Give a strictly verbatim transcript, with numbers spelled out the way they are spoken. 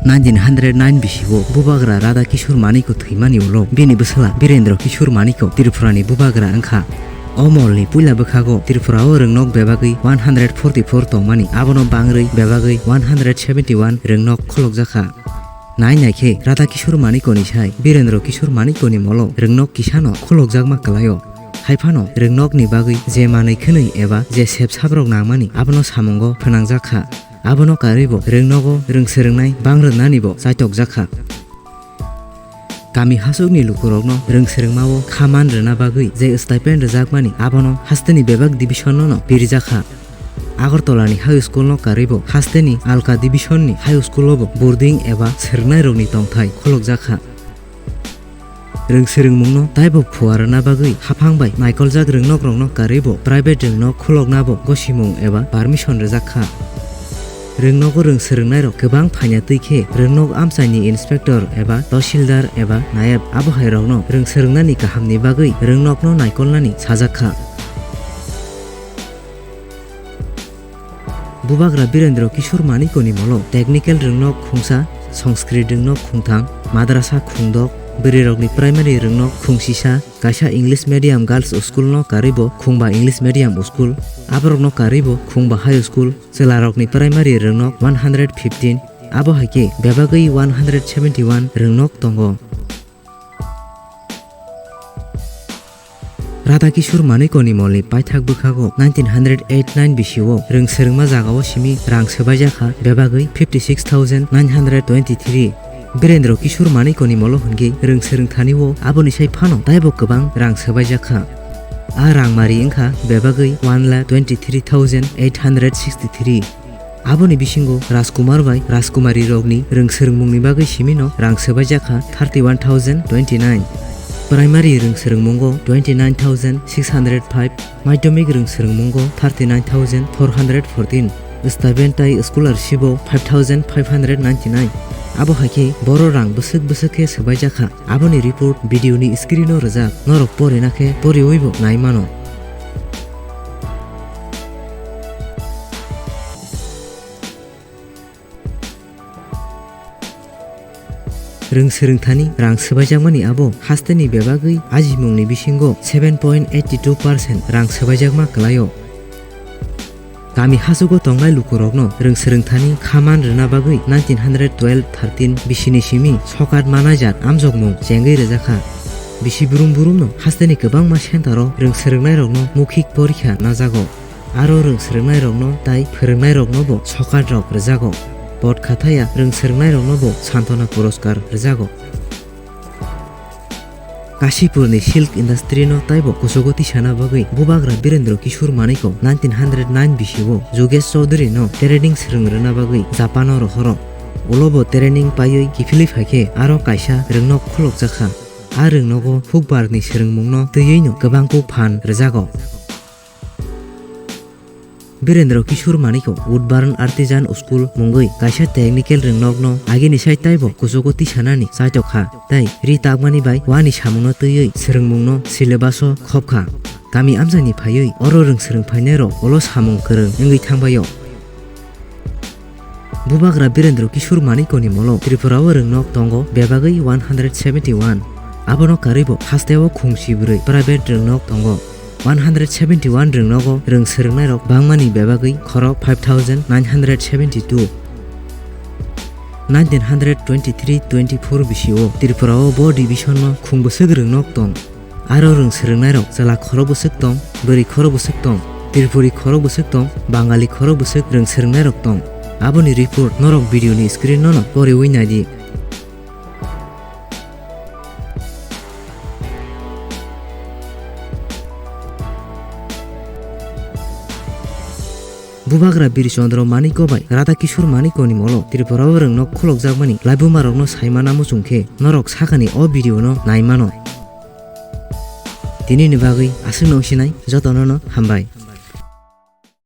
Nineteen hundred nine bisio Bubagra Radha Kishore Manikko thwimani ulo bini bwsla Birendra Kishore Manikko Tripurani Bubagra wngkha. O molni puila bwkhago Tripurao rwngnok bebagwi one hundred forty-four tongmani, abono bangrwi bebagwi one hundred seventy-one rwngnok khulokjakha. Nai nai khe Radha Kishore Manikkoni sai Birendra Kishore Manikkoni molo rwngnok kisano khulokjakma kwlaio. Haiphano rwngnokni bagwi je manwi khwnwi eba je sep saprok nangmani abono samungo phnangjakha. Abono karwibo rwngnogo rwng swrwngnai bang rwnanibo chaitokjakha. Kami hasukni lukurokno rwng swrwngmao kha man rwna bagwi je stipend rwjakmani abono hasteni bebak division-no no pirijakha. Agartala ni high school no karwi bo hasteni alka division ni high school o bo boarding eba swrwngnairokni tongthai kholokjakha. Rwng swrwngmung no taibo phuarna bagwi haphang bai naikoljak rwngnokrokno karwi bo private rwngnok khulokna bo gosimung eba permission rwjakha. Rwngnogo rwng swrwngnairok kwbang phaina twi khe rwngnok amchaini inspector eba tahsildar eba nayab abohairokno rwng swrwngnani kahamni bagwi rwngnokno naikolnani sajakha. Bubagra Birendra Kishore Manikkoni molo technical rwngnok khungsa, Sanskrit rwngnok khungtham, madrasa khungdok, bwrwirokni primary rwngnok khungsisa, kaisa English medium girls school no karwi bo khungba English medium school, aborokno karwi bo khungba high school, chwlarokni primary rwngnok one hundred fifteen, abo hai khe bebagwi one hundred seventy-one rwngnok tongo. Radha Kishore Manikkoni molni paithak bwkhago nineteen hundred eighty-nine bisio rwng swrwngma jagao simi rang swbaijakha bebagwi fifty six thousand nine hundred twenty three. Birendra Kishore Manikkoni molo hwnkhe rwng swrwngthani o aboni sai phano taibo kwbang rang swbaijakha. A rangmari wngkha bebagwi one lakh twenty three thousand eight hundred sixty three. Aboni bisingo Rajkumar bai Rajkumari rokni rwng swrwngmungni bagwi simino rang swbaijakha thirty one thousand twenty nine. Primary rwng swrwngmungo twenty nine thousand six hundred five, madhyamik rwng swrwngmungo thirty nine thousand four hundred fourteen, stipend tai scholarship o five thousand five hundred ninety nine. Abo hai khe boro rang bwswk bwswk khe swbaijakha. Aboni report video ni screen o rwjak, norok porina khe poriwi bo nai mano. Rwng swrwngthani rang swbaijakmani abo hasteni bebagwi ajimungni bisingo seven point eighty two percent rang swbaijakma kwlaio. Kami hachugo tongnai lukurokno rwng swrwngthani kha man rwna bagwi nineteen hundred twelve thirteen bisini simi sokat manaijak amjokmung chengwi rwjakha. Bisi brum brumno hasteni kwbangma centre-o rwng swrwngnairokno mukhik porikha najago. Aro rwng swrwngnairokno tai phwrwngnairoknobo sokat rok rwjago. Pot khathaya rwng swrwngnairoknobo Santona Puraskar rwjago. Kashipurni silk industry no taibo kuchugo tisana bagwi Bubagra Birendra Kishore Manikko nineteen hundred nine bisio Jugesh Chaudhary no training swrwng rwna bagwi Japan o rohoro. Ulobo training paiwi kiphilwi phaikhe aro kaisa rwngnok khulokjakha. A rwngnogo hukbarni swrwngmungno twiwi no kwbang kuk phan rwjago. Birendra Kishore Manikko Woodburn Artisan School mungwi kaisa technical rwngnokno agini sai taibo kuchugo tisanani chaitokha tei ri takmani bai uani samungno twiwi swrwngmungno syllabus-o khopkha. Kami amchaini phaiwi oro rwng swrwng phainairok ulo samung kwrwng wngwi thangbaio. Bubagra Birendra Kishore Manikkoni molo Tripura o rwngnok tongo bebagwi one hundred seventy one. Abono karwibo hasteo khungsi bwrwi private rwngnok tongo. One hundred seventy one rwngnogo rwng swrwngnairok bangmani bebagwi khorok five thousand nine hundred seventy two. Nineteen hundred twenty three twenty four bisio Tripura o bo division no khung bwswk rwngnok tong. Aro rwng swrwngnairok chwla khorok bwswk tong, bwrwi khorok bwswk tong, Tripuri khorok bwswk tong, Bangali khorok bwswk rwng swrwngnairok tong. Aboni report norok video ni screen no no poriwi naidi. Bubagra Bir Chandra Manikko bai Radha Kishore Manikko ni molo Tripura o rwngnok khulokjakmani laibumarokno saimana muchung khe norok sakani o video no naimano. Tini ni bagwi aswk no wngsinai, jotono no hambai.